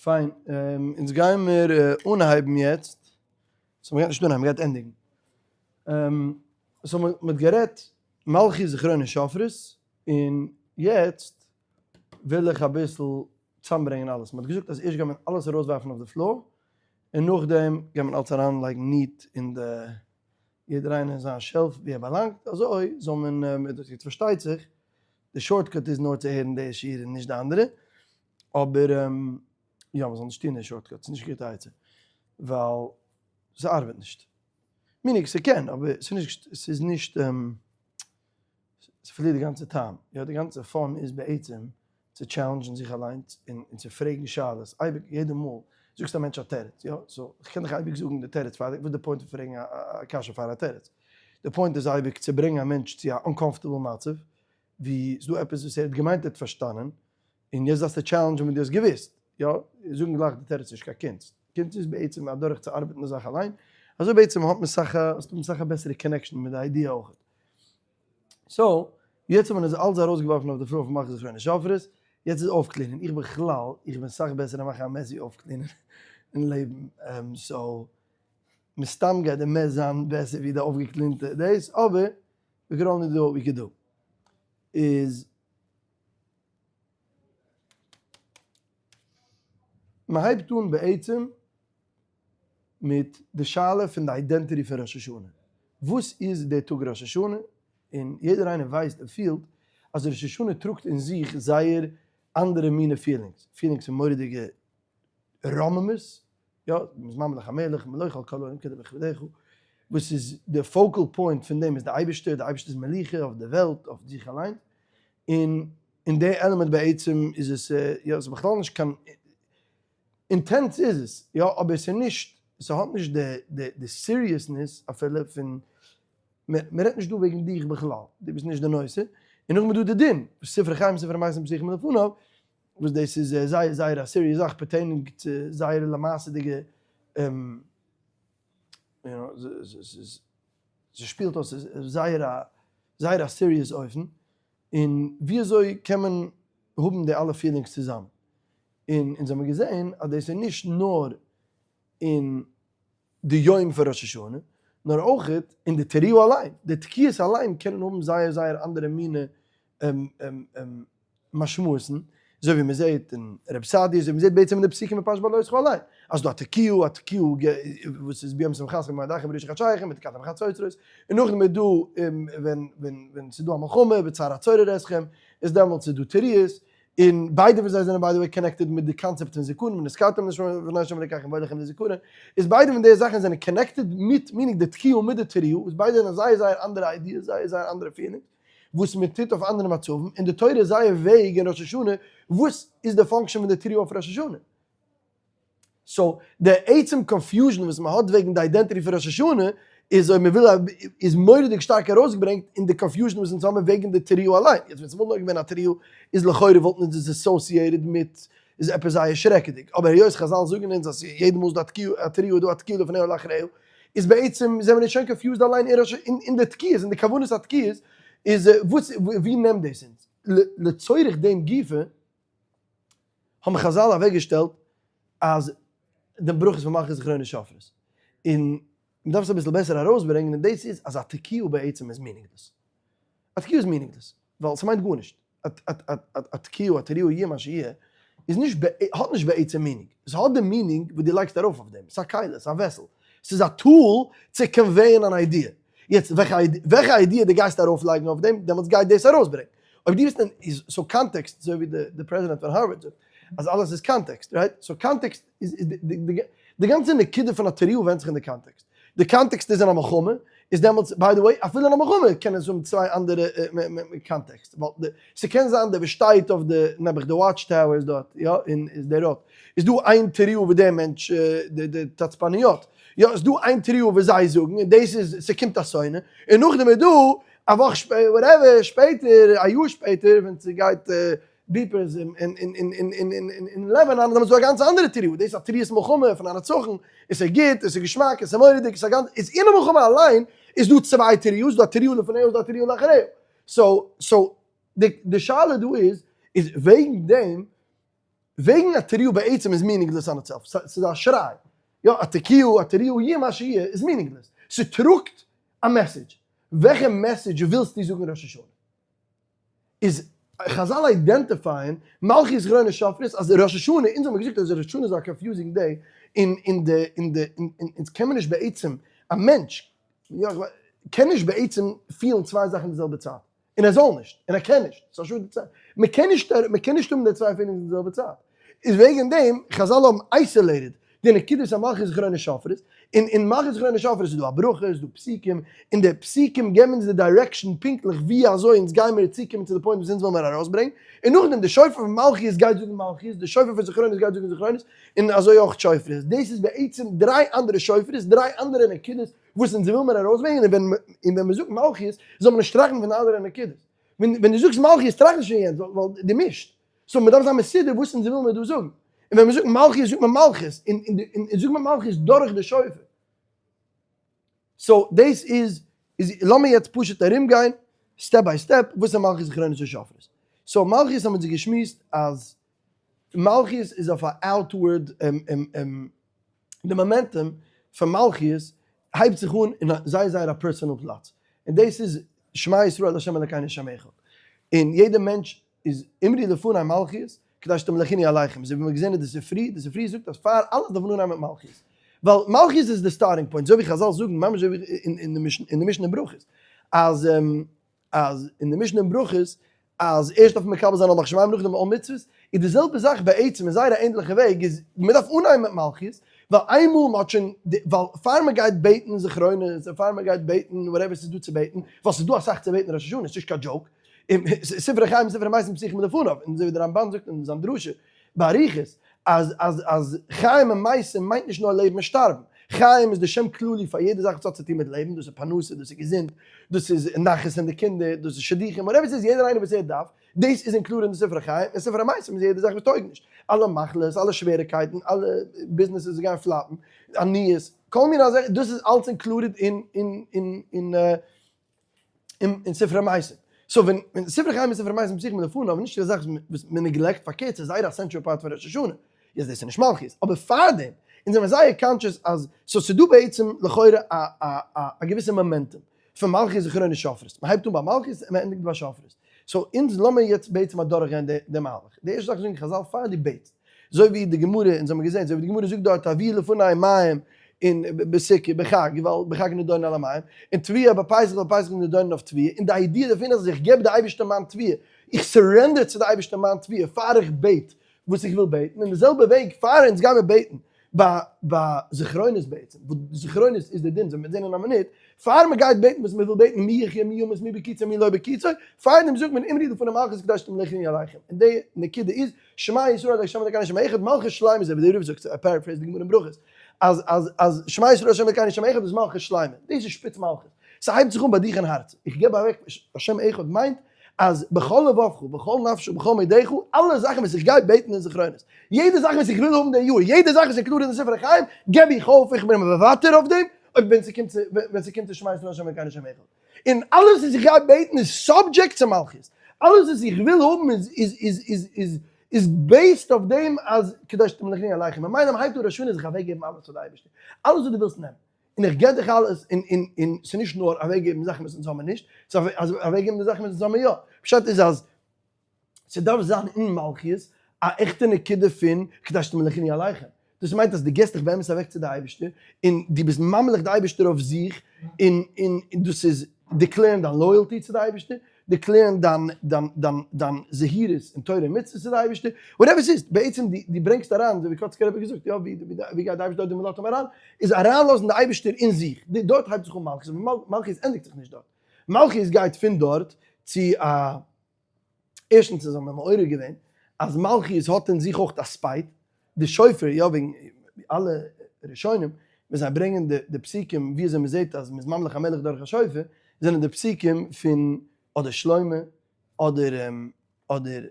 פיין, אונז גיימיר אנהייבן יעצט, so מ'גייט נישט אנהייבן, מ'גייט ענדיגן. so מ'האט גערעדט מלכיות זכרונות שופרות, און יעצט וויל איך אביסל צוזאמברענגען אלעס. מ'האט געזאגט אז ערשט גייט מען אלעס ארויסווארפן אויף די floor, און נאכדעם גייט מען אלעס אריינלייגן neat אין די, יעדער איינער אין זיין shelf ווי ער באלאנגט, אזוי זאל מען, יעצט פארשטייט זיך, די shortcut איז נאר צו הערן די שיעור און נישט די אנדערע, אבער יא מ'זאל נישט טון די shortcut, ס'איז נישט א גוטע עצה, ווייל ס'ארבעט נישט. meaning ס'קען אבער ס'איז נישט, ס'איז נישט, ס'פארלירט די גאנצע טעם. יא די גאנצע fun איז בעצם צו challenge ן זיך אליינס און צו פרעגן שאלות, אייביג יעדע מאל זאגסטו א מענטש א תירוץ, יא? so כ'קען דיך אייביג זאגן די תירוץ פאר, וואס איז די point פון פרעגן א קשיא פאר א תירוץ? די point איז אייביג צו ברענגען א מענטש צו א uncomfortable מצב, ווי ס'דא עפעס וואס ער האט געמיינט ער האט פארשטאנען, און יעצט דארפסטו challenge ן וואס דו האסט געוואוסט, יא? זאגן גלייך די תירוץ איז נישט קיין קונץ, קונץ איז בעצם אדורך צו ארבעטן די זאך אליין, אזוי בעצם האט מען סאך א, האסטו סאך א בעסערע connection מיט די idea אויך. so, יעצט האט מען עס אלס ארויסגעווארפן אויף די floor פון מלכיות זכרונות שופרות, יעצט איז אויפ clean ען, איך בכלל, איך בין סאך בעסער אין מאכן א messy אויפ clean ען אין לעבן, so, מסתם גייט די mess זיין בעסער ווי די אויפגע clean טע דאס, אבער, we can only do what we can do. איז. מען הייבט אן בעצם מיט די שאלה פון די identity פון ראש השנה, וואס איז דער טאג ראש השנה, און יעדער איינער ווייסט און פילט אז ראש השנה טראגט אין זיך זייער אנדערע מינע feelings, feelings פון מורא'דיגע רוממות, יא, מ'איז ממליך המלך, מלוך על כל העולם כולו בכבודך, וואס איז די focal point פון דעם איז די אייבערשטער, די אייבערשטער'ס מלוכה אויף די וועלט, אויף זיך אליין, און אין די עלעמענט בעצם איז עס, יא, עס איז בכלל נישט קיין, intense איז עס, יא, אבער עס איז נישט, ס'האט נישט די די די seriousness אפילו פון, מ'רעדט נישט דא וועגן דיך בכלל, דו ביסט נישט די נושא, און נאכדעם איז דא די דין, ספרי חיים ספרי מתים פתוחים לפניו, וואס דאס איז זייער זייער א serious זאך pertaining צו זייערע למעשה'דיגע ס'שפילט אויס זייער א זייער א serious אופן, און ווי אזוי קען מען האבן די אלע feelings צוזאמען? און אונז האבן געזען אז דאס איז נישט נאר אין די יום פון ראש השנה, נאר אויך אין די תרועה אליין, די תקיעות אליין קענען האבן זייער זייער אנדערע מינע משמעות'ן, אזוי ווי מען זעט אין רב סעדי', אזוי ווי מען זעט בעצם אין די פסוקים אין פרשת בהעלותך אליין, אז ס'דא א תקיעה, א תקיעה וואס איז ביום שמחתכם ובמועדיכם בראשי חדשיכם ותקעתם בחצוצרות, און נאכדעם איז דא ווען ווען ס'איז דא א מלחמה בצר הצורר אתכם, איז דעמאלטס איז דא תרועות, און ביידע פון זיי זענען by the way connected מיט די קאנצעפט פון זיכרון, ונזכרתם לפני השם אלוקיכם ובא לכם לזיכרון, איז ביידע פון די זאכן זענען connected מיט, meaning די תקיעה מיט די תרועה, וואס ביידע זענען זייער זייער אנדערע ideas, זייער זייער אנדערע feelings, וואס מען טוט אויף אנדערע מצבים, און די תורה איז זייער vague אין ראש השנה, וואס איז די function פון די תרועה אויף ראש השנה? so די עצם confusion וואס מען האט וועגן די identity פון ראש השנה איז אויב מען וויל איז מורא'דיג שטארק ארויסגעברענגט אין די confusion וואס אונז האבן וועגן די תרועה אליין. יעצט ווען ס'וואלט נאר געווען א תרועה איז לכאורה וואלטן אונז עס associated מיט איז עפעס זייער שרעקעדיג, אבער היות חזל זאגן אונז אז יעדע מאל ס'דא א תרועה איז דא א תקיעה לפניה ולאחריה, איז בעצם זעמיר אונז שוין confused אליין אין ראש אין די תקיעות אין די כוונת התקיעות איז וואס ווי נעמט דאס אונז לצורך דעם גופא? האבן חזל אוועקגעשטעלט אז די ברכות פון מלכיות זכרונות שופרות, און מען דארף עס אביסל בעסער ארויסברענגען, און דאס איז אז א תקיעה בעצם איז meaningless. א תקיעה איז meaningless, ווייל ס'מיינט גארנישט. א תקיעה, א תרועה יהיה מה שיהיה, איז נישט האט נישט בעצם meaning. עס האט די meaning וואס דו לייגסט ארויף אויף דעם. ס'איז א כלי, ס'איז א vessel. ס'איז א tool צו convey ען אן idea. יעצט וועלכע idea דו גייסט ארויפלייגן אויף דעם, דעמאלטס גייט דאס ארויסברענגען. אויב דו ביסט אין, איז so context, אזוי ווי די פרעזידענט פון הארווארד זאגט, אז אלעס איז context, right? so context איז די גאנצע נקודה פון א תרועה ווענדט זיך אין די context. די context איז אין א מלחמה, איז דעמאלטס, by the way, אפילו אין א מלחמה קען עס האבן צוויי אנדערע context. ווייל ס'קען זיין דער וואס שטייט אויף די, נעבעך די watch towers דארט, יא, אין שדרות, איז דא איין תרועה וואס דער מענטש, די תצפניות, יא, איז דא איין תרועה וואס זיי זאגן, און דאס איז, ס'קומט א שונא, און נאכדעם איז דא א וואך שפעטער, whatever, שפעטער, א יאר שפעטער, ווען ס'גייט beepers אין לבנון, דעמאלטס איז דא א גאנץ אנדערע תרועה, דאס איז א תרועת מלחמה פון א נצחון, און ס'איז גוט, און ס'איז געשמאק, און ס'איז מורא'דיג, ס'איז א גאנץ, איז אינעם מלחמה אליין איז דא צוויי תרועות, איז דא א תרועה לפניה און איז דא א תרועה לאחריה. so, so, די שאלה דא איז, איז וועגן דעם. וועגן א תרועה בעצם איז meaningless on itself, ס'איז א שריי, יא א תקיעה, א תרועה, יהיה מה שיהיה, איז meaningless, ס'טראגט א message, וועלכע message ווילסטו זאגן ראש השנה? איז חזל identify ען מלכיות זכרונות שופרות אז ראש השנה, אונז האבן געזאגט אז ראש השנה איז א confusing day, און און די און די אונז קען מען נישט בעצם, א מענטש קען נישט בעצם פילן צוויי זאכן די זעלבע צייט, און ער זאל נישט, און ער קען נישט, ס'איז א שאד די צייט, מען קען נישט, מען קען נישט האבן די צוויי feelings אין די זעלבע צייט, איז וועגן דעם חזל האבן isolated די נקודת המלכיות זכרונות שופרות, און אין מלכיות זכרונות שופרות איז דא א ברכה, איז דא פסוקים, און די פסוקים געבן אונז די direction פונקטליך ווי אזוי אונז גיימיר צוקומען צו די point וואס אונז ווילן מיר ארויסברענגן, און נאכדעם די שופר פון מלכיות גייט זאגן מלכיות, די שופר פון זכרונות גייט זאגן זכרונות, און אזוי אויך שופרות, דאס איז בעצם דריי אנדערע שופרות, דריי אנדערע נקודות וואס אונז וויל מיר ארויסברענגען, און ווען און ווען מ'זאגט מלכיות זאל מען נישט טראכטן פון די אנדערע נקודות, ווען ווען דו זאגסט מלכיות טראכט נישט פון יענץ ווייל דו מישט, so מ'דארף זיין מסודר וואס אונז וויל מיר דא זאגן, און ווען מ'זאגט מלכיות זאגט מען מלכות, און און און זאגט מען מלכיות דורך די שופר. so דאס איז איז לאמיר יעצט פשוט ארום גיין step by step וואס איז מלכיות זכרונות און שופרות. so מלכיות האבן אונז געשמועסט אז מלכיות איז אויף א outward די momentum פון מלכיות הייבט זיך אן אין א זייער זייער א personal פלאץ, און דאס איז שמע ישראל ה' אלקינו ה' אחד, און יעדע מענטש איז אמרו לפני מלכיות כדי שתמליכוני עליכם, אזוי ווי מ'האט געזען אין די ספרי, די ספרי זאגט אז פאר אלעס דארף מען אנהייבן מיט מלכיות, ווייל מלכיות איז די starting point, אזוי ווי חזל זאגן ממש אזוי ווי אין די משנה אין ברכות, אז אז אין די משנה אין ברכות אז ערשט דארף מען מקבל זיין עול מלכות שמים נאכדעם עול מצוות, איז די זעלבע זאך בעצם אין זייער א ענדליכע וועג איז מען דארף אנהייבן מיט מלכיות, ווייל איינמאל מען האט שוין ווייל פאר מען גייט בעטן זכרונות און פאר מען גייט בעטן whatever ס'איז דא צו בעטן, ווייל ס'איז דא אסאך צו בעטן ראש השנה ס'נישט קיין joke, און ספרי חיים און ספרי מתים פתוחים לפניו, און אזוי ווי דער רמבן זאגט אין זיין דרשה באריכות אז אז אז חיים און מתים מיינט נישט נאר לעבן און שטארבן, חיים איז די שם כללי פאר יעדע זאך וואס האט צו טון מיט לעבן, דאס איז פרנסה, דאס איז געזונט, דאס איז נחת פון די קינדער, דאס איז שידוכים, whatever ס'איז יעדער איינער וואס ער דארף, דאס איז included אין די ספרי חיים, און ספרי מתים איז יעדע זאך וואס טויג נישט, אלע מחלות, אלע שוועריקייטן, אלע ביזנעסער וואס גייען flop ן, עניות, כל מיני אזעלכע, דאס איז אלץ included אין אין אין אין אין ספרי מתים. so ווען ווען ספרי חיים און ספרי מתים פתוחים לפניו איז נישט קיין זאך וואס מען neglect, פארקערט ס'איז זייער א central part פון ראש השנה. יעצט דאס איז נישט מלכיות, אבער פארדעם אונז זעמיר זייער conscious אז so ס'איז דא בעצם לכאורה א א א א געוויסע momentum פון מלכיות זכרונות שופרות, מען הייבט אן ביי מלכיות און מען ענדיגט ביי שופרות. so אונז לאמיר יעצט בעצם אדורכגיין די די מהלך. די ערשטע זאך זאגן חזל פאר דו בעטסט אזוי ווי די גמרא, אונז האבן געזען, אזוי ווי די גמרא זאגט דארט הביאו לפני מים און בסוכה בחג, ווייל בחג נידונין על המים, און תבואה בפסח ווייל פסח איז נידונין אויף תבואה, און די idea דערפון איז אז איך געב די אייבערשטער מיין תבואה, איך surrender צו די אייבערשטער מיין תבואה פאר איך בעט וואס איך וויל בעטן, און די זעלבע וועג פאר אונז גיימער בעטן ביי ביי זכרונות בעצם, וואס זכרונות איז די דין, אזוי מיר זעהן אין א מינוט, פאר מען גייט בעטן וואס מען וויל בעטן, מי יחיה מי ימות מי בקיצו מי לא בקיצו, פארדעם זאגט מען אמרו לפני מלכיות כדי שתמליכוני עליכם, און די נקודה איז שמע ישראל ה' אלקינו ה' אחד, מלכות שלימה אזוי ווי דער רב זאגט, I paraphrase די גמרא אין ברכות, אז אז אז שמע ישראל ה' אלקינו ה' אחד איז מלכות שלימה, דאס איז שפיץ מלכות, ס'הייבט זיך אן ביי דיך אין הארץ, איך געב אוועק ה' אחד מיינט אז בכל לבבך ובכל נפשך ובכל מאודך, אלע זאכן וואס איך גיי בעטן אין זכרונות, יעדע זאך וואס איך וויל האבן די יאר, יעדע זאך וואס איז קלאר אין די ספר החיים, געב איך אויף, איך בין מוותר אויף דעם, אויב ווען ס'קומט צו ווען ס'קומט צו שמע ישראל ה' אלקינו ה' אחד. און אלעס וואס איך גיי בעטן איז subject צו מלכיות, אלעס וואס איך וויל האבן איז איז איז איז איז איז based אויף דעם אז כדי שתמליכוני עליכם, ממילא מ'הייבט אן ראש השנה זיך אוועקגעבן אלעס פאר די אייבערשטער, אלעס וואס דו ווילסט נעם, און איך געב דיך אלעס, און און און ס'איז נישט נאר אוועקגעבן זאכן וואס אונז האבן נישט, ס'איז אוועקגעבן די זאכן וואס אונז האבן יא, פשט איז אז ס'דארף זיין אין מלכיות א עכטע נקודה פון כדי שתמליכוני עליכם, דאס מיינט אז דו געסט דיך באמת אוועק צו די אייבערשטער, און דו ביסט ממליך די אייבערשטער אויף זיך, און און דאס איז declare ן דיין loyalty צו די אייבערשטער, declare ן דיין דיין דיין דיין זהירות אין תורה און מצוות צו די אייבערשטער, whatever ס'איז, בעצם דו דו ברענגסט אריין, אזוי ווי קאצקער רבי האט געזאגט, יא, ווי ווי גייט די אייבערשטער דארט ווי מ'לאזט אים אריין, איז אריינלאזן די אייבערשטער אין זיך, דארט הייבט זיך אן מלכיות, אבער מלכיות ענדיגט זיך נישט דארט, מלכיות גייט פון דארט צו א. ערשטנס איז מען מעורר געווען אז מלכיות האט אין זיך אויך א spite, די שופר, יא וועגן אלע ראשונים ווען זיי ברענגען די פסוקים ווי אזוי מען זעט אז מען איז ממליך א מלך דורך א שופר, זענען די פסוקים פון אדער שלמה אדער אדער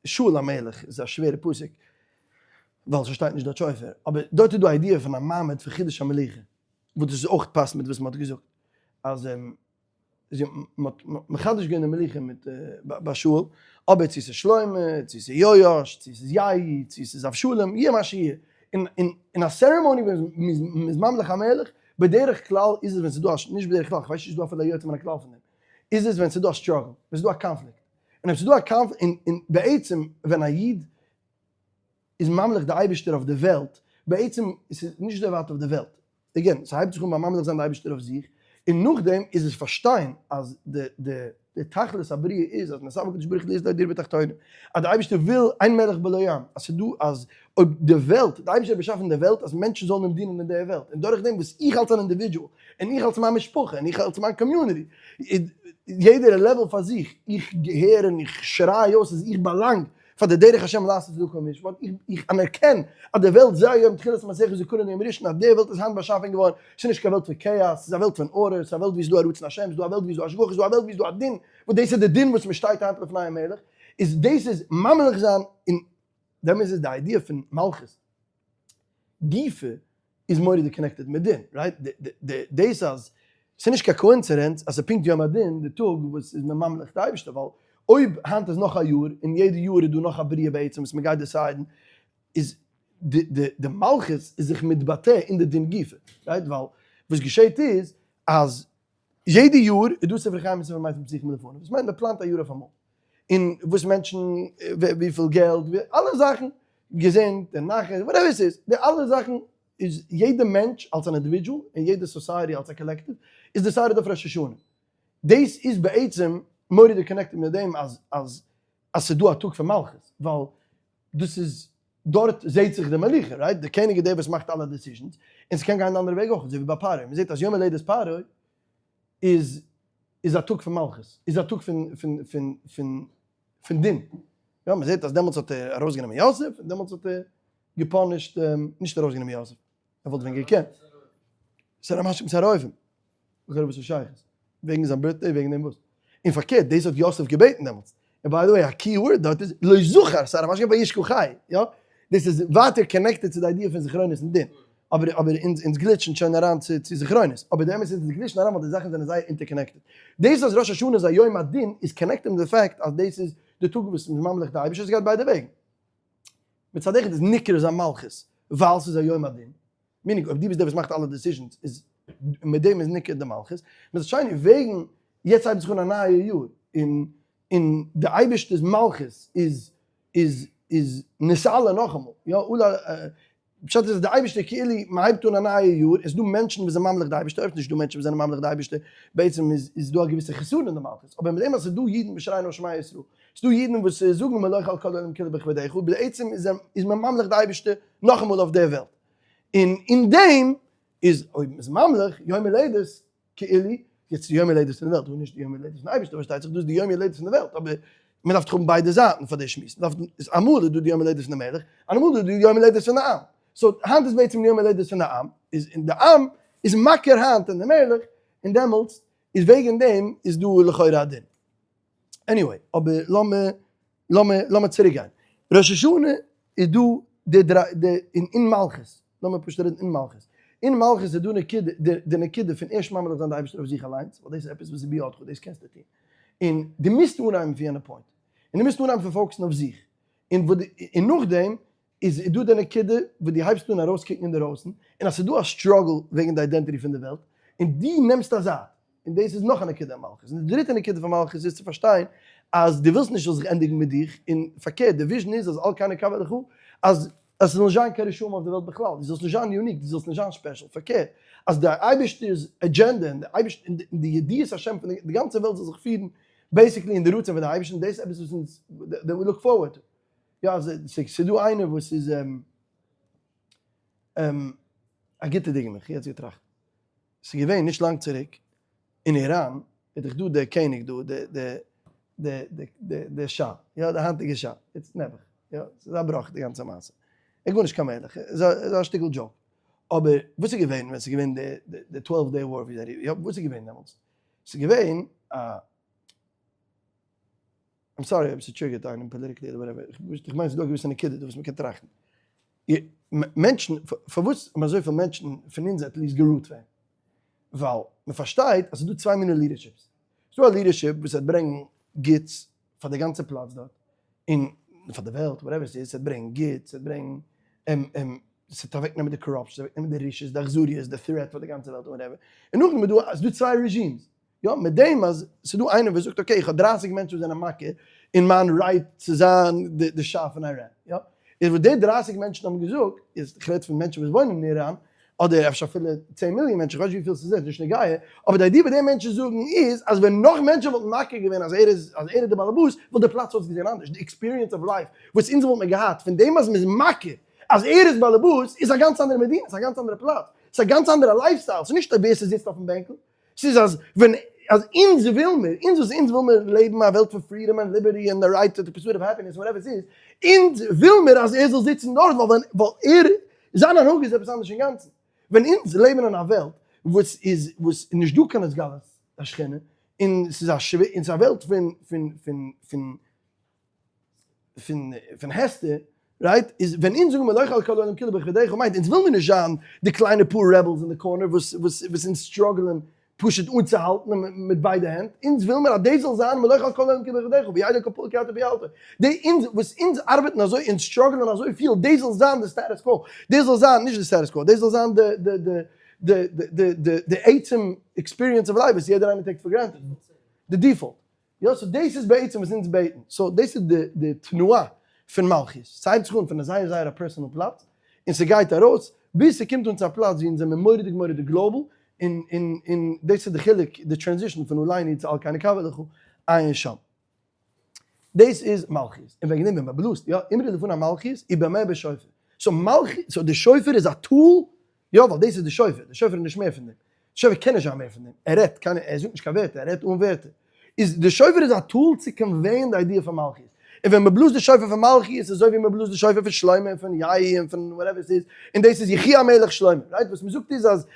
שאול המלך איז א שווערע פסוק ווייל ס'שטייט נישט דארט שופר, אבער דארט איז דא א idea פון א מעמד פון חידוש המלוכה וואס דאס איז אויך פאסט מיט וואס מען האט געזאגט אז. מ'האט מחדש געווען די מלוכה מיט ביי שאול, אבער צו ס'איז שלמה, צו ס'איז יואש, צו ס'איז יהוא, צו ס'איז אבשלום, יהיה מה שיהיה, אין א ceremony ווען מ'איז ממליך א מלך, בדרך כלל איז עס ווען ס'איז דא א, נישט בדרך כלל, כ'ווייס נישט איז דא אפילו א יוצא מן הכלל פון דעם, איז עס ווען ס'איז דא א struggle, ווען ס'איז דא א קאנפליקט, און אויב ס'איז דא א קאנפליקט, און בעצם ווען א איד איז ממליך די אייבערשטער אויף די וועלט, בעצם ס'איז נישט אזוי ווייט אויף די וועלט, again, ס'הייבט זיך אן ביים ממליך זיין די אייבערשטער אויף זיך, און נאכדעם איז עס פארשטיין אז די די די תכלית הבריאה איז אז נתאוה הקדוש ברוך הוא להיות לו דירה בתחתונים, אז די אייבערשטער וויל אין מלך בלא עם, אז ס'איז דא אז אויב די וועלט, די אייבערשטער האט באשאפן די וועלט אז מענטשן זאלן אים דינען אין די וועלט, און דורכדעם וואס איך אלס אן individual, און איך אלס מיין משפחה, און איך אלס מיין community, יעדער level פאר זיך, איך געהער און איך שריי אויס אז איך באלאנג פאר די דרך השם לעשות צדקה ומשפט, איך אנערקען אז די וועלט זה היום תחילת מעשיך זכרון ליום ראשון, אז די וועלט איז היינט באשאפען געווארן, ס'איז נישט קיין וועלט פון כאאס, ס'איז א וועלט פון order, ס'איז א וועלט ווי ס'איז דא א רצון השם, ס'איז דא א וועלט ווי ס'איז דא השגחה, ס'איז דא א וועלט ווי ס'איז דא א דין, וואס דאס איז די דין וואס מ'שטייט היינט לפני המלך, איז דאס איז ממליך זיין, און דעמאלס איז די idea פון מלכות גופא איז מורא'דיג connected מיט דין, right? דאס אז ס'איז נישט קיין coincidence אז ס'איז פונקט יום הדין די טאג וואס איז מען ממליך די אייבערשטער, ווייל אויב היינט איז נאך א יאר און יעדע יאר איז דא נאך א בריאה בעצם וואס מ'גייט decide ן, איז די מלכות איז זיך מתבטא אין די דין גופא, right? ווייל וואס געשעט איז אז יעדע יאר איז דא ספר חיים און ספר מתים פתוחים לפניו, וואס מיינט מ'פלאנט א יאר אויף אמאל, און וואס מענטשן, וויפיל געלט, אלע זאכן, געזונט און נחת, whatever ס'איז, די אלע זאכן איז יעדע מענטש אלס אן individual און יעדע society אלס א collective איז decided אויף ראש השנה. דאס איז בעצם מורא'דיג connected מיט דעם אז אז אז ס'איז דא א טאג פון מלכות, ווייל דאס איז דארט זעהט זיך די מלוכה, right? די קעניג איז דער וואס מאכט אלע decisions, און ס'קען גיין די אנדערע וועג אויך, אזוי ווי ביי פרעה, מ'זעהט אז יום הולדת פרעה איז איז א טאג פון מלכות, איז א טאג פון פון פון פון פון דין, יא מ'זעהט אז דעמאלטס האט ער ארויסגענומען יוסף, און דעמאלטס האט ער גע punish ט, נישט ארויסגענומען יוסף, ער וואלט ווען געקענט. שר המשקים שר האופים. לכאורה וואס איז שייכות? וועגן זיין birthday? וועגן דעם וואס? און פארקערט, דאס האט יוסף געבעטן דעמאלטס. און by the way, א key word דארט איז לא זכר שר המשקים וישכחהו, יא? דאס איז ווייטער connected צו די idea פון זכרונות און דין. אבער אבער אונז אונז glitch ן שוין אריין צו צו זכרונות. אבער די אמת איז אונז glitch ן אריין ווייל די זאכן זענען זייער interconnected. דאס אז ראש השנה איז א יום הדין איז connected מיט די fact אז דאס איז די טאג וואס מ'איז ממליך די אייבערשטער, עס גייט ביידע וועגן. מצד אחד איז ניכר זיין מלכות ווייל ס'איז א יום הדין, meaning אויב דו ביסט דער וואס מאכט אלע decisions איז מיט דעם איז ניכר די מלכות, מצד שני וועגן יעצט הייבט זיך אן א נייע יאר און און די אייבערשטער'ס מלכות איז איז איז נתעלה נאכאמאל, יא אולי פשט איז אז די אייבערשטער כאילו מען הייבט אן א נייע יאר, עס איז דא מענטשן וואס זענען ממליך די אייבערשטער, אויב עס איז נישט דא מענטשן וואס זענען ממליך די אייבערשטער, בעצם איז איז דא א געוויסע חסרון אין די מלכות, אבער מיט דעם אז עס איז דא אידן וואס שרייען אויס שמע ישראל, עס איז דא אידן וואס זאגן מלוך על כל העולם כולו בכבודך, בעצם איז איז מען ממליך די אייבערשטער נאכאמאל אויף דער וועלט, און אין דעם איז אויב מען איז ממליך יום הולדת כאילו, יעצט די יום הולדת פון די וועלט, און נישט די יום הולדת פון אייבערשטער, פארשטייט זיך דאס איז די יום הולדת פון די וועלט, אבער מען דארף דאך האבן ביידע זייטן פאר די שמועס, מען דארף, איז אמאל איז דא די יום הולדת פון די מלך, און אמאל איז דא די יום הולדת פון די עם, so היינט איז בעצם די יום הולדת פון די עם, איז און די עם איז מכיר היינט אין די מלך, און דעמאלטס איז וועגן דעם איז דא לכאורה א דין. anyway, אבער לאמיר לאמיר לאמיר צוריק גיין. ראש השנה איז דא די דריי די אין אין מלכות, לאמיר פשוט רעדן אין מלכות. אין מלכות איז דא נקודה די די נקודה פון ערשט ממליך זיין די אייבערשטער אויף זיך אליינס, ווייל דאס איז עפעס וואס איז בידך, דאס קענסטו טון. און דו מוזט אנהייבן פון יענע point. און דו מוזט אנהייבן פון focus ן אויף זיך. און וואס דו און נאכדעם איז דא די נקודה וואס דו הייבסט אן ארויסקוקן אינדערויסן, און אז ס'איז דא א struggle וועגן די identity פון די וועלט, און דו נעמסט א זייט, און דאס איז נאך א נקודה אין מלכות. און די דריטע נקודה פון מלכות איז צו פארשטיין אז דו ווילסט נישט ס'זאל זיך ענדיגן מיט דיך, און פארקערט, די vision איז אז על כן נקווה לך, אז עס זאל נישט זיין קיין רשעים אויף די וועלט בכלל, דו זאלסט נישט זיין unique, דו זאלסט נישט זיין special, פארקערט, אז די אייבערשטער'ס agenda און די אייבערשטער און די ידיעת השם פון די גאנצע וועלט זאל זיך פירן basically אין די רצון פון די אייבערשטן, דאס איז עפעס וואס אונז that we look forward to. יא, ס'איז דא איינער וואס איז א גוטע דוגמא, איך האב יעצט געטראכט. ס'איז געווען נישט לאנג צוריק אין איראן, איז דאך דא דער קעניג דא, דער דער דער דער דער שאה, יא דער היינטיגער שאה, איצט נעבעך, יא, ס'איז א בראך די גאנצע מעשה. ער איז גארנישט קיין מלך, איז א שטיקל joke. אבער וואס איז געווען ווען ס'איז געווען די די twelve day war ווי זיי רופן, יא, וואס איז געווען דעמאלטס? ס'איז געווען א. I'm sorry אויב ס' trigger ט איינעם politically אדער whatever, איך מיין ס'איז דא א געוויסע נקודה דא וואס מ'קען טראכטן. מענטשן, פארוואס האבן אזויפיל מענטשן פון אונז at least גע root פאר אים? ווייל מ'פארשטייט אז ס'איז דא צוויי מיני leaderships. ס'דא א leadership וואס וועט ברענגן גוטס פאר די גאנצע פלאץ דארט, און פאר די וועלט, whatever ס'איז, ס'וועט ברענגן גוטס, ס'וועט ברענגן, ס'וועט אוועקנעמען די corruption, ס'וועט אוועקנעמען די רשעות, די אכזריות, די threat פאר די גאנצע וועלט, whatever. און נאכדעם איז דא, ס'איז דא צוויי regimes. יא, מיט דעם אז ס'איז דא איינער וואס זאגט okay, איך האב 30 מענטשן וואס זענען מכיר אין מיין right צו זיין די שאה פון איראן, יא? איז וואס די 30 מענטשן האבן געזאגט, איז איך רעד פון מענטשן וואס וואוינען אין איראן, אדער אפשר אפילו 10 מיליאן מענטשן, איך ווייס נישט וויפיל ס'איז, נישט נוגע, אבער די idea וואס די מענטשן זאגן איז, אז ווען נאך מענטשן וואלטן מכיר געווען אז ער איז, אז ער איז די באלעבאס, וואלט די פלאץ אויסגעזען אנדערש, די experience of life וואס אונז וואלט מיר געהאט פון דעם אז מ'איז מכיר אז ער איז באלעבאס, איז א גאנץ אנדערע מדינה, ס'איז א גאנץ אנדערע פלאץ, ס'איז א גאנץ אנדערע lifestyle, ס'איז נישט ווער ס'זיצט אויפן בענקל, ס'איז אז ווען אז אונז וויל מיר, אונז וואס אונז וויל מיר לעבן א וועלט פון freedom and liberty and the right to the pursuit of happiness whatever ס'איז, אונז וויל מיר אז ער זאל זיצן דארט ווייל ווען ווייל ער זיין הנהגה איז עפעס אנדערש אינגאנצן. ווען אונז לעבן אין א וועלט וואס איז וואס איז נישט דא קיין התגלות השכינה און ס'איז א שווע און ס'איז א וועלט פון פון פון פון פון פון הסתר, right? איז ווען אונז זאגן מלוך על כל העולם כולו בכבודך מיינט אונז וויל מיר נישט זיין די קליינע פאר rebels אין די corner וואס וואס וואס אונז struggle ען פשוט אנצוהאלטן מיט ביידע הענט, אונז וויל מיר אז דאס זאל זיין מלוך על כל העולם כולו בכבודך וידע כל פעול כי אתה פעלתו, די אונז וואס אונז ארבעטן אזוי אונז struggle ען אזוי פיל דאס זאל זיין די status quo, דאס זאל זיין נישט די status quo, דאס זאל זיין די די די די די די די עצם experience of life וואס יעדער איינער take for granted, די default. יא, so דאס איז בעצם וואס אונז בעטן, so דאס איז די די תנועה פון מלכיות, ס'הייבט זיך אן פון א זייער זייער א personal פלאץ, און ס'גייט ארויס ביז ס'קומט אן צו א פלאץ ווי אונז זעמיר מורא'דיג מורא'דיג global, און און און דאס איז די חילוק, די transition פון עלינו צו על כן נקווה לך, עיין שם. דאס איז מלכיות, און וועגן דעם ווען מ'בלאזט, יא, אמרו לפני מלכיות, ובמה בשופר. so מלכיות, so די שופר איז א tool יא ווייל דאס איז די שופר, די שופר איז נישט מער פון דעם, די שופר קען נישט זיין מער פון דעם, ער רעדט, קיינער, ער זאגט נישט קיין ווערטער, ער רעדט אן ווערטער, איז די שופר איז א tool צו convey ען די idea פון מלכיות, און ווען מען בלאזט די שופר פון מלכיות איז אזוי ווי מען בלאזט די שופר פון שלמה און פון יהוא און פון whatever עס איז, און דאס איז יחי המלך שלמה, right? וואס מען זאגט איז אז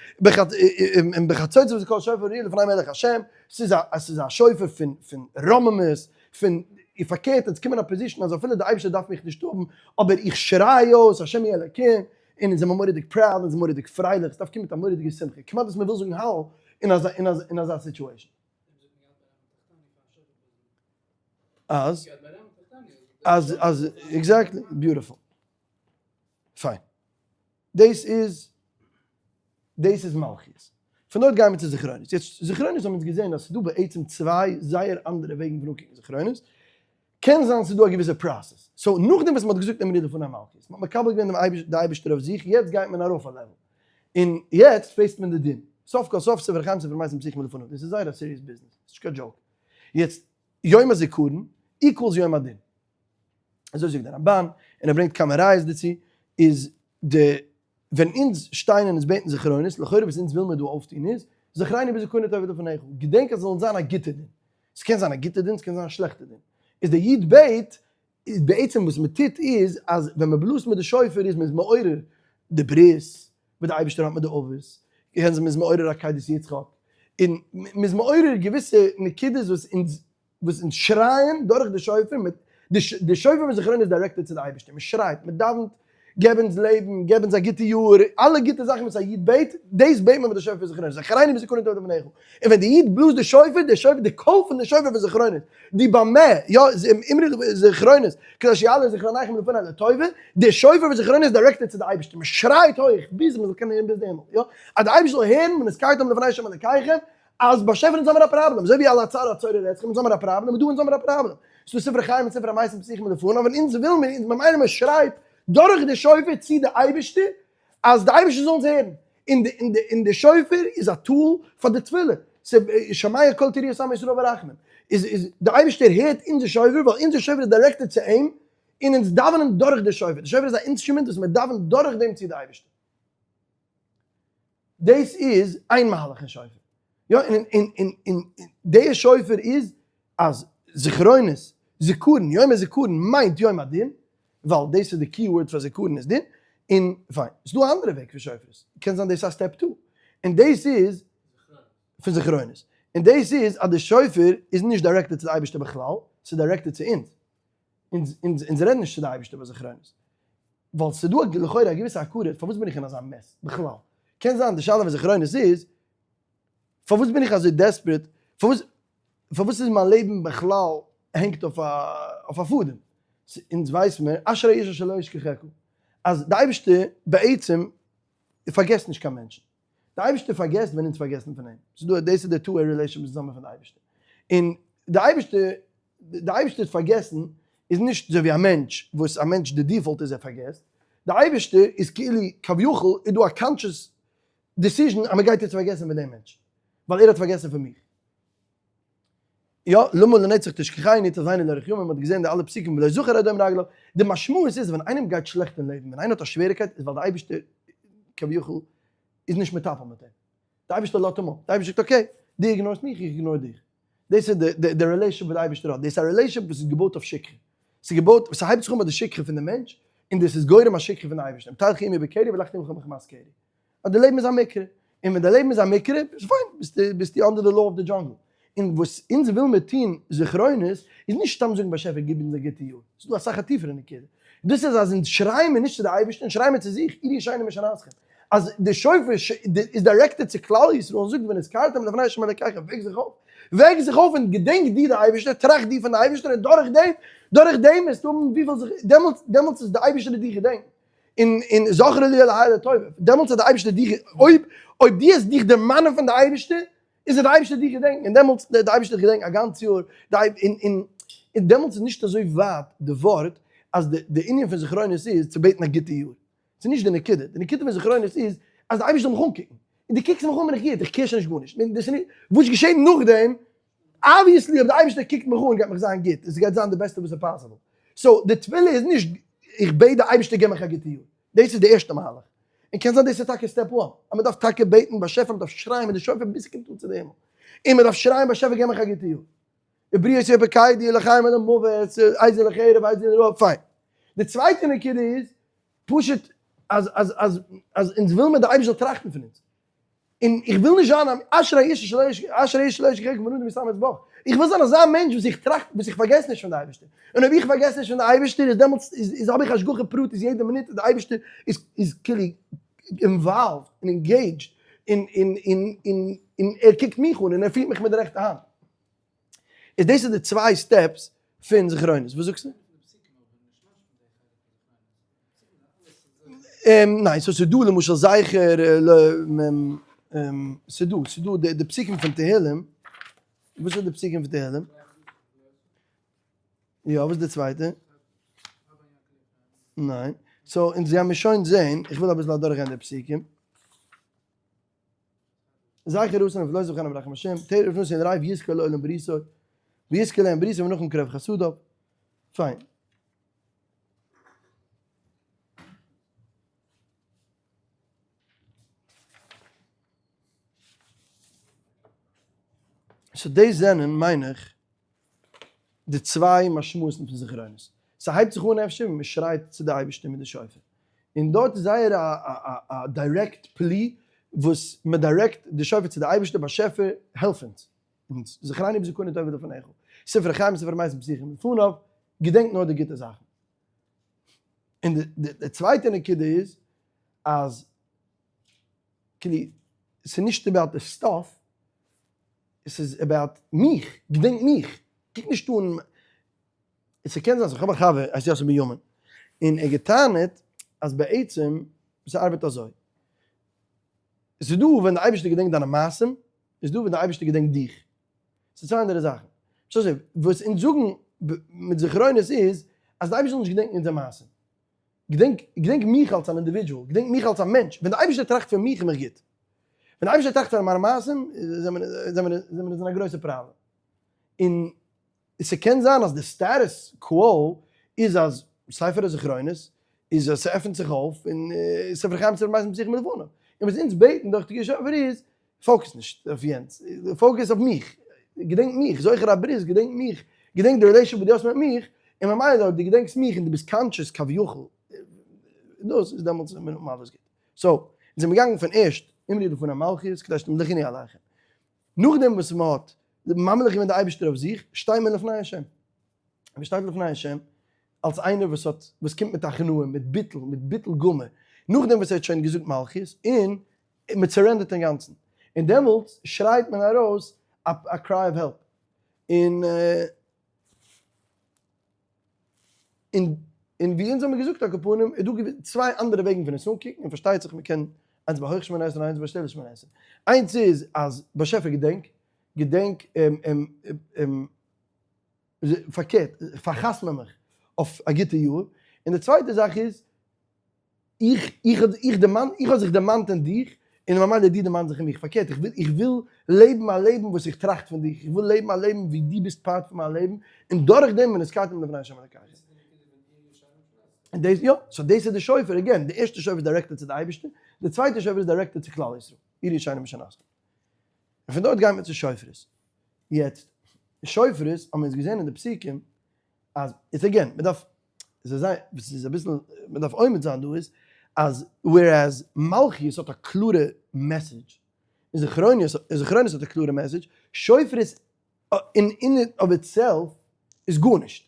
בחצוצרות וקול שופר הריעו לפני מלך השם, ס'איז א ס'איז א שופר פון פון רוממות, פון און פארקערט אונז קומען א position אז אפילו די אייבערשטער דארף מיך נישט האבן, אבער איך שריי אויס השם הוא אלוקים, און אונז זעמיר מורא'דיג proud, אונז זעמיר מורא'דיג פרייליך, ס'דארף קומען מיט א מורא'דיגע שמחה, כמעט וואס מ'וויל זאגן הלל אין אזא אין אזא אין אזא situation. אז? אז אז exactly, beautiful. פיין. דאס איז דאס איז מלכיות. פון דארט גייען מיר צו זכרונות. יעצט זכרונות האבן אונז געזען אז ס'איז דא בעצם צוויי זייער אנדערע וועגן פון אנקוקן זכרונות. קען זיין ס'איז דא א געוויסע process. so נאכדעם וואס מ'האט געזאגט אמרו לפני מלכיות, מ'האט מקבל געווען דעם די אייבערשטער אויף זיך, יעצט גייט מען ארויף א level. און יעצט face ט מען די דין. סוף כל סוף ספר חיים ספר מתים פתוחים לפניו. דאס איז זייער א serious business. ס'איז נישט קיין joke. יעצט, יום הזיכרון equals יום הדין. אזוי זאגט דער רמבן, און ער ברענגט כמה ראיות דערצו, איז די ווען אונז שטייען און אונז בעטן זכרונות, לכאורה וואס אונז וויל מיר דא אויפטון איז, זכרנו בזכרון טוב לפניך, געדענק אז עס זאל זיין א גוטע דין. עס קען זיין א גוטע דין, עס קען זיין א שלעכטע דין. איז דער איד בעט, איז בעצם וואס מען טוט איז, אז ווען מען בלאזט מיט די שופר איז מען איז מעורר די ברית וואס די אייבערשטער האט מיט די אבות, קען זיין מען איז מעורר עקידת יצחק, און מען איז מעורר געוויסע נקודות וואס אונז וואס אונז שרייען דורך די שופר, מיט די שופר פון זכרונות איז directed צו די אייבערשטער, מען שרייט, מען דאווענט, געב אונז לעבן, געב אונז א גוטע יאר, אלע גוטע זאכן וואס א איד בעט, דאס בעט מען מיט די שופר פון זכרונות, זכרנו בזכרון טוב לפניך, און ווען די איד בלאזט די שופר, די שופר, די קול פון די שופר פון זכרונות, די במה, יא, אמרו זכרונות, כדי שיעלה זכרונכם לפני לטובה, די שופר פון זכרונות איז directed צו די אייבערשטער, מען שרייט הויך ביז מען זאל קענען הערן ביז די הימל, יא, אז די אייבערשטער זאל הערן ונזכרתם לפני ה' אלקיכם, אז באשעפער אונז האמיר א פראבלעם, אזוי ווי על הצר הצורר אתכם אונז האמיר א פראבלעם, דא אונז האמיר א פראבלעם, ס'דא ספרי חיים און ספרי מתים פתוחים לפניו, אבער אונז וויל מיר, אונז ממילא מען שרייט דורך די שופר צו די אייבערשטער אז די אייבערשטער זאל אונז הערן, און די און די און די שופר איז א tool פאר די תפילה, שומע כל תרועת עמו ישראל ברחמים, איז איז די אייבערשטער הערט אונזער שופר ווייל אונזער שופר איז directed צו אים, און אונז דאווענען דורך די שופר, די שופר איז א instrument וואס מען דאווענט דורך דעם צו די אייבערשטער. דאס איז איין מהלך אין שופר. יא, און און און און די שופר איז אז זכרונות, זיכרון, יום הזיכרון מיינט יום הדין, ווייל דאס איז די key word פאר זיכרון איז דין, און פיין. ס'איז דא א אנדערע וועג פון שופרות, קען זיין דאס איז א step two, און דאס איז פון זכרונות, און דאס איז אז די שופר איז נישט directed צו די אייבערשטער בכלל, ס'איז directed צו אונז. אונז אונז אונז רעדן נישט צו די אייבערשטער ביי זכרונות. ווייל ס'איז דא לכאורה א געוויסע הכרה פארוואס בין איך אין אזא mess בכלל. קען זיין די שאלה פון זכרונות איז, פארוואס בין איך אזוי desperate, פארוואס. פארוואס איז מיין לעבן בכלל הענגט אויף א אויף א פאדעם? אונז ווייס מיר, אשרי איש אשר לא ישכחך, אז די אייבערשטער בעצם פארגעסט נישט קיין מענטשן. די אייבערשטער פארגעסט ווען אונז פארגעסן פון אים. ס'איז דא, דאס איז די two way relation וואס אונז האבן פון די אייבערשטער. און די אייבערשטער, די אייבערשטער האט פארגעסן איז נישט אזוי ווי א מענטש, וואס א מענטש די default איז ער פארגעסט. די אייבערשטער איז כאילו כביכול איז דא א conscious decision אז מ'גייט יעצט פארגעסן פון דעם מענטש, ווייל ער האט פארגעסן פון מיך. יא, למה לנצח תשכחני, תעזבני לאורך ימים, מ'האט געזען די אלע פסוקים ולא זכר אדום רגליו, די משמעות איז ווען איינעם גייט שלעכט אין לעבן, ווען איינער האט א שוועריקייט איז ווייל די אייבערשטער כביכול איז נישט מטפל מיט אים, די אייבערשטער לאזט אים אפ, די אייבערשטער זאגט okay, דו ignore סט מיך, איך ignore דיך, דאס איז די relationship וואס די אייבערשטער האט, דאס איז א relationship וואס איז געבויט אויף שכחה, ס'איז געבויט, ס'הייבט זיך אן ביי די שכחה פון די מענטש, און דאס איז גורם א שכחה פון די אייבערשטער, אם תלכו עמי בקרי והלכתי עמכם בחמת קרי. אז די לעבן איז א מקרה, און ווען די לעבן איז א מקרה, איז פיין, ביסטו ביסטו under the law of the jungle. און וואס אונז ווילן מיר טון זכרונות, איז נישט סתם זאגן באשעפער גיב אונז א גוטע יאר, ס'איז דא אסאך א טיפערע נקודה, דאס איז אז אונז שרייען מיר נישט צו די אייבערשטער, אונז שרייען מיר צו זיך, הדירו שינה משנתכם, אז די שופר איז directed צו כלל ישראל און זאגט ונזכרתם לפני ה' אלקיכם, וועק זיך אויף, וועק זיך אויף און געדענק דיר די אייבערשטער, טראכט דיר פון די אייבערשטער און דורך דעם, דורך דעם וועסטו האבן וויפיל זיך, דעמאלטס, דעמאלטס איז די אייבערשטער דיך געדענקט. און און זכרה לי אלהי לטובה, דעמאלטס האט די אייבערשטער דיך, אויב אויב דו העסט דיך דערמאנען פון די אייבערשטער, איז די אייבערשטער דיך געדענקן, און דעמאלטס די אייבערשטער דיך געדענקן א גאנץ יאר, די און און און דעמאלטס איז נישט אזוי ווייט די ווארט אז די די ענין פון זכרונות איז צו בעטן א גוטע יאר, ס'איז נישט די נקודה, די נקודה פון זכרונות איז אז די אייבערשטער זאל מיך אנקוקן, און דו קוקסט מיך אן בין איך גוט, איך care שוין נישט גארנישט, דאס איז נישט, וואס געשעט נאכדעם obviously אויב די אייבערשטער קוקט מיך אן גייט מיך זיין גוט, עס גייט זיין די בעסטע וואס איז possible. so די תפילה איז נישט איך בעט די אייבערשטער געב מיך א גוטע יאר, דאס איז די ערשטע מהלך, און קען זיין דאס איז טאקע step one, אז מען דארף טאקע בעטן באשעפער, מען דארף שרייען מיט די שופר ביז ס'קומט אן צו די הימל, און מען דארף שרייען באשעפער געב מיך א גוטע יאר, ובריות יפקדו לחיים ולמוות, איזה לחרב איזה לרעב, פיין. די צווייטע נקודה איז פשוט אז אז אז אז אונז וויל מיר די אייבערשטער זאל טראכטן פון אונז, און איך וויל נישט זיין א אשרי איש אשר לא ישכח אשרי איש שלא ישכחך ונדם יתאמץ בך, איך וויל זיין אזא מענטש וואס איך טראכט וואס איך פארגעס נישט פון די אייבערשטער, און אויב איך פארגעס נישט פון די אייבערשטער איז דעמאלטס איז איז האב איך השגחה פרטית יעדע מינוט און די אייבערשטער איז איז כאילו involved און engaged און און און און און ער קוקט מיך אן און ער פירט מיך מיט די רעכטע האנט. איז דאס איז די צוויי steps פון זכרונות. וואס זאגסטו? ניין, so ס'דא למשל זכר ל ס'דא, ס'דא די פסוקים פון תהלים, וואס איז די פסוקים פון תהלים? יא, וואס איז די צווייטע? ניין, so אונז גיימיר שוין זעהן, איך וויל אביסל אדורכגיין די פסוקים. זכר רצון ולא זכר מרחם השם, תרף נשיא רייב יזכור לעולם בריתו, ויזכור להם בריתו ונחם קרב חסדיו. פיין. so דאס זענען, מיין איך, די צוויי משמעות'ן פון זכרונות. ס'הייבט זיך אן אפשר ווען מ'שרייט צו די אייבערשטער מיט די שופר. און דארט איז זייער א direct plea וואס מ' direct די שופר צו די אייבערשטער, באשעפער העלף אונז. אונז זכרנו בזכרון טוב לפניך. ספר חיים ספר מעשים פתוחים לפניו, געדענק נאר די גוטע זאכן. און די צווייטע נקודה איז אז כאילו ס'איז נישט about די stuff, עס איז about מיך, געדענק מיך, קוק נישט אן, ס'קען זיין, איך האב א חבר הייסט יוסף בנימין, און ער געטענה'ט אז בעצם ס'ארבעט אזוי, ס'איז דא ווען די אייבערשטער געדענקט דיינע מעשים, איז דא ווען די אייבערשטער געדענקט דיך, ס'איז צוויי אנדערע זאכן, ס'איז אזוי, וואס אונז זאגן מיט זכרונות איז, אז די אייבערשטער זאל נישט געדענקן אונזער מעשים, געדענק, געדענק מיך אלס אן individual, געדענק מיך אלס א מענטש, ווען די אייבערשטער טראכט פון מיך איז מיך גוט, ווען די אייבערשטער טראכט פון מיינע מעשים, זעמער זעמער זעמער אין א גרויסע פראבלעם. און ס'קען זיין אז די status quo איז אז ספר הזכרונות איז אז ס'עפנט זיך אויף און ספר חיים ספר מעשים פתוחים מלפניו. און וואס אונז בעטן דורך תקיעת שופר איז, focus נישט אויף יענץ, focus אויף מיך, געדענק מיך, זוכר הברית, געדענק מיך, געדענק די relation וואס דו האסט מיט מיך, און ממילא אויב דו געדענקסט מיך און דו ביסט conscious כביכול, דאס איז דעמאלטס איז מיר אלעס גוט. so, אונז זעמיר געגאנגען פון ערשט אמרו לפני מלכיות כדי שתמליכוני עליכם. נאכדעם וואס מען האט ממליך געווען די אייבערשטער אויף זיך, שטייט מען לפני השם. מען שטייט לפני השם אלס איינער וואס האט, וואס קומט מיט הכנעה, מיט ביטול, מיט ביטול גמור, נאכדעם וואס ער האט שוין געזאגט מלכיות, און מען surrender ט אינגאנצן. און דעמאלטס שרייט מען ארויס א cry of help. און און און ווי אונז האבן געזאגט על כל פנים איז דא צוויי אנדערע וועגן פון עס אנקוקן, און פארשטייט זיך מ'קען איינס ביי הויך שמונה עשרה און איינס ביי שטילע שמונה עשרה. איינס איז אז באשעפער געדענק, געדענק פארקערט, פאר'חתמ'ע מיך אויף א גוטע יאר, און די צווייטע זאך איז איך איך איך דערמאן איך האב זיך דערמאנט אין דיך, און ממילא דו דערמאנסט זיך אין מיך, פארקערט איך וויל איך וויל לעבן א לעבן וואס איך טראכט פון דיך, איך וויל לעבן א לעבן ווי דו ביסט part פון מיין לעבן, און דורך דעם ונזכרתם לפני השם אלקיכם. און דאס יא, so דאס איז די שופר, again, די ערשטע שופר איז directed צו די אייבערשטער, די צווייטע שופר איז directed צו כלל ישראל, עורו ישנים משנתכם. און פון דארט גייען מיר צו שופרות. יעצט, שופרות האבן מיר אונז געזען אין די פסוקים אז, איז again, מען דארף עס איז זייער, וואס איז אביסל, מען דארף עומד זיין דא איז, אז whereas מלכיות האט א קלארע message, און זכרונות, זכרונות האט א קלארע message, שופרות in in of itself איז גארנישט.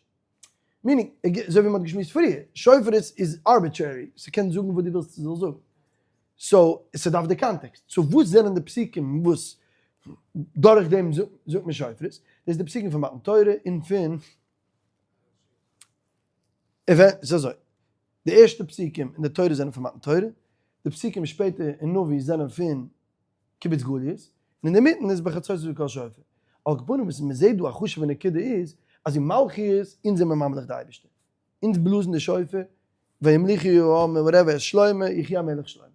meaning, אזוי ווי מען האט געשמועסט פריער, שופרות איז arbitrary, ס'קען זאגן וואס דו ווילסט ס'זאל זאגן. so, ס'דארף די context. so וואס זענען די פסוקים וואס דורך דעם זאגט מען שופרות? דאס איז די פסוקים פון מתן תורה און פון ס'איז אזוי, די ערשטע פסוקים אין די תורה זענען פון מתן תורה, די פסוקים שפעטער אין נביא זענען פון קיבוץ גליות, און אינדערמיטן איז בחצוצרות וקול שופר. על כל פנים וואס מ'זעט דא א חשוב'ע נקודה איז, אז אין מלכיות אונז זעמער ממליך די אייבערשטער, אונז בלאזן די שופר, וימליכו העם ורבע את שלמה, יחי המלך שלמה.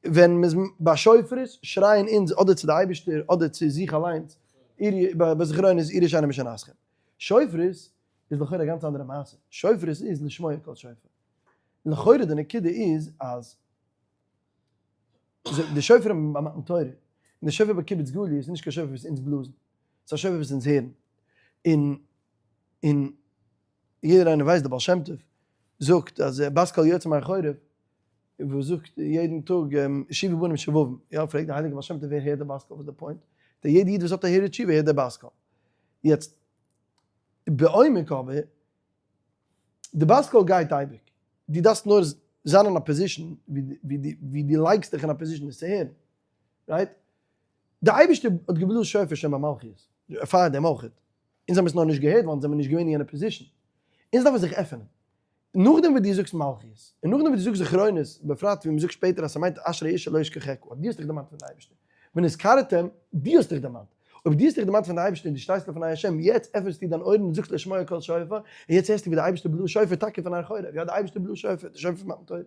ווען מ'איז ביי שופרות שרייען אונז אדער צו די אייבערשטער אדער צו זיך אליינס, ביי זכרונות עורו ישנים משנתכם. שופרות איז לכאורה א גאנץ אנדערע מעשה, שופרות איז לשמוע קול שופר. לכאורה די נקודה איז אז די שופרים ביי מתן תורה און די שופר ביי קיבוץ גליות איז נישט קיין שופר וואס אונז בלאזן, ס'איז א שופר וואס אונז הערן. און און יעדער איינער ווייסט די בעל שם טוב זאגט אז בת קול יוצא מהר חורב וואס זאגט יעדן טאג שובו בנים שובבים, יא פרעגט די הייליגע בעל שם טוב ווער הערט די בת קול וואס איז די point? די יעדע איד וואס האט א הרהור תשובה הערט די בת קול. יעצט בעומק אבער, די בת קול גייט אייביג, דו דארפסט נאר זיין אין א position ווי דו לייגסט דיך אין א position עס צו הערן, right? די אייבערשטער האט געבלאזן שופר שוין ביי מלכיות, פאר דעם אויכעט, אונז האבן עס נאר נישט געהערט ווייל אונז זעמיר נישט געווען אין יענע position, אונז דארפן זיך עפענען, נאכדעם וואס דו זאגסט מלכיות, און נאכדעם וואס דו זאגסט זכרונות, בפרט ווי מ'זאגט שפעטער אז ס'מיינט אשרי איש שלא ישכחך, אז דו האסט דיך דערמאנט פון די אייבערשטער, ונזכרתם, דו האסט דיך דערמאנט, אויב דו האסט דיך דערמאנט פון די אייבערשטער און דו שטייסט לפני השם, יעצט עפענסטו דיין אויערן און זאגסט לשמוע קול שופר, און יעצט הערסטו ווי די אייבערשטער בלאזט שופר טאקע פון הר חורב, יא די אייבערשטער בלאזט שופר, די שופר פון מתן תורה,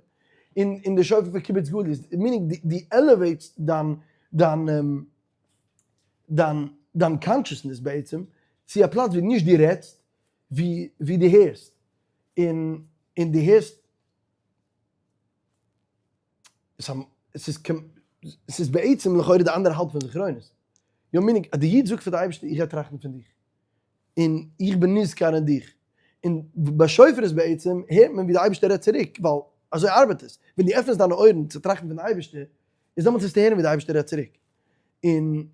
און און די שופר פון קיבוץ גליות, meaning דו elevate סט דיין דיין דיין דיין consciousness בעצם צו א פלאץ ווי נישט דו רעדסט, ווי ווי דו הערסט, און און דו הערסט, עס איז עס איז בעצם לכאורה די אנדערע האלב פון זכרונות, יא meaning אז די איד זאגט פאר די אייבערשטער איך גיי טראכטן פון דיך, און איך בין נזכר אין דיך, און ביי שופרות בעצם הערט מען ווי די אייבערשטער רעדט צוריק, ווייל אזוי ארבעט עס, ווען דו עפענסט דיינע אויערן צו טראכטן פון די אייבערשטער, איז דעמאלטס וועסטו הערן ווי די אייבערשטער רעדט צוריק, און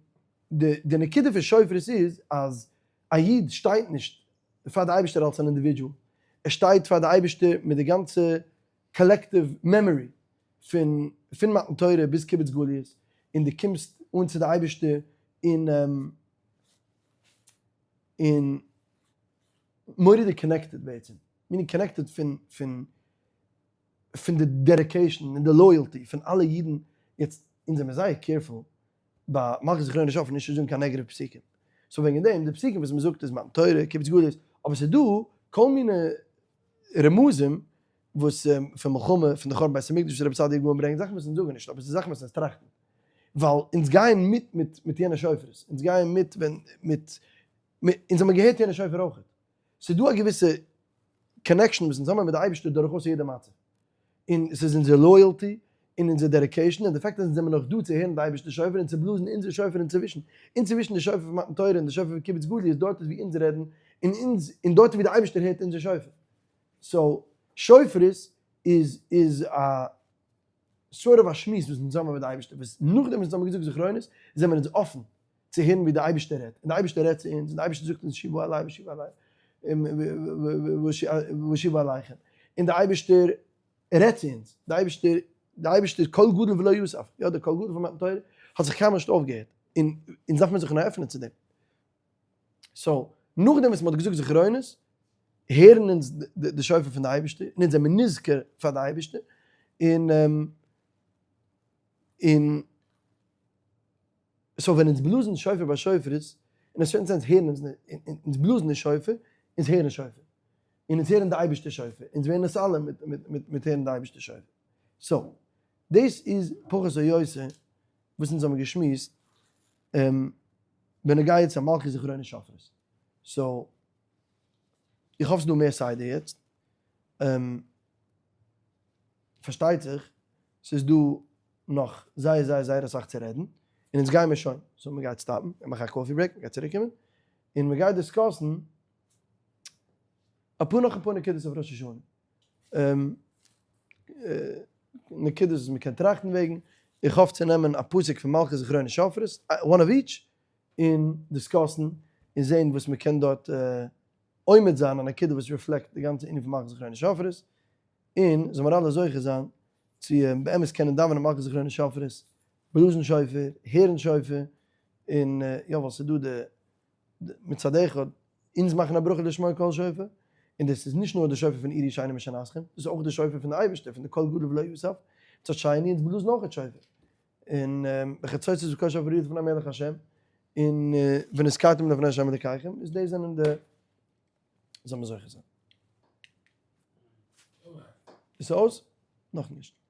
די די נקודה פון שופרות איז אז א איד שטייט נישט פאר די אייבערשטער אלס אן individual, ער שטייט פאר די אייבערשטער מיט די גאנצע collective memory פון פון מתן תורה ביז קיבוץ גליות, און דו קומסט אן צו די אייבערשטער און און מורא'דיג connected בעצם, meaning connected פון פון פון די dedication און די loyalty פון אלע אידן, יעצט אונז זעמיר זייער careful ביי מלכיות זכרונות שופר נישט צו זאגן קיין negative פסוקים, so וועגן דעם די פסוקים וואס מ'זאגט איז מתן תורה, קיבוץ גליות, אבער ס'איז דא כל מיני רמזים וואס פון מלחמה, פון די חורבן בית המקדש וואס רבי סעדיה גאון ברענגט, זאכן וואס אונז זאגן נישט, אבער ס'איז זאכן וואס אונז טראכטן, ווייל אונז גייען מיט מיט מיט יענע שופרות, אונז גייען מיט ווען מיט אונז האבן געהערט יענע שופר אויכעט, ס'איז דא א געוויסע connection וואס אונז האבן מיט די אייבערשטער דורכאויס יעדע מצב, און ס'איז אונזער loyalty און אונזער dedication און די fact אז אונז זעמיר נאך דא צו הערן די אייבערשטער'ס שופר און צו בלאזן אונזער שופר אינצווישן, אינצווישן די שופר פון מתן תורה און די שופר פון קיבוץ גליות, דארט איז ווי אונז רעדן און אונז און דארט איז ווי די אייבערשטער הערט אונזער שופר. so שופרות איז איז א sort of א שמועס וואס אונז האבן מיט די אייבערשטער, וואס נאכדעם וואס אונז האבן געזאגט זכרונות זעמיר אונז אפן צו הערן ווי די אייבערשטער רעדט, און די אייבערשטער רעדט צו אונז, און די אייבערשטער זאגט אונז שובה אלי ואשובה אלי ואשובה אליכם, און די אייבערשטער רעדט צו אונז, די אייבערשטער, די אייבערשטער קול גדול ולא יסף, יא די קול גדול פון מתן תורה האט זיך קיינמאל נישט אויפגעהערט, און אונז דארף מען זיך נאר עפענען צו דעם. So, נאכדעם וואס מ'האט געזאגט זכרונות, הערן אונז די שופר פון די אייבערשטער, און אונז זעמיר נזכר פאר די אייבערשטער, און און so ווען אונז בלאזן שופר ביי שופרות, אין א certain sense הערן אונז אונז בלאזן נישט שופר, אונז הערן שופר. און אונז הערן די אייבערשטער שופר, אונז ווערן עס אלע מיט הערן די אייבערשטער שופר. So, דאס איז פחות או יותר וואס אונז האבן געשמועסט בנוגע צו מלכיות זכרונות שופרות. So, איך האף ס'דא מער סדר יעצט. פארשטייט זיך ס'איז דא נאך זייער זייער זייער אסאך צו רעדן, און אונז גיימער שוין, so מ'גייט stop ן, מ'גייט מאכן א coffee break, מ'גייט צוריק קומען, און מ'גייט discuss ן אפאר נאך אפאר נקודות אויף ראש השנה. נקודות וואס מ'קען טראכטן וועגן, איך האף צו נעמען א פסוק פון מלכיות זכרונות שופרות, one of each, און discuss ן און זען וואס מ'קען דארט עומד זיין, א נקודה וואס reflect די גאנצע ענין פון מלכיות זכרונות שופרות, און זאל מיר אלע זוכה זיין צו באמת קענען דאווענען מלכיות זכרונות שופרות, בלאזן שופר, הערן שופר, און יא ווייל ס'איז דא די מצד אחד אונז מאכן א ברכה לשמוע קול שופר, און דאס איז נישט נאר די שופר פון עורו שינה משנתכם, דאס איז אויך די שופר פון די אייבערשטער פון די קול גדול ולא יסף, מצד שני אונז בלאזן אויך שופר, און בחצוצרות וקול שופר ראיית פני מלך השם, און ונזכרתם לפני השם אלקיכם, איז דאס זענען די זאל מען זוכה זיין. איז אויס? נאכנישט.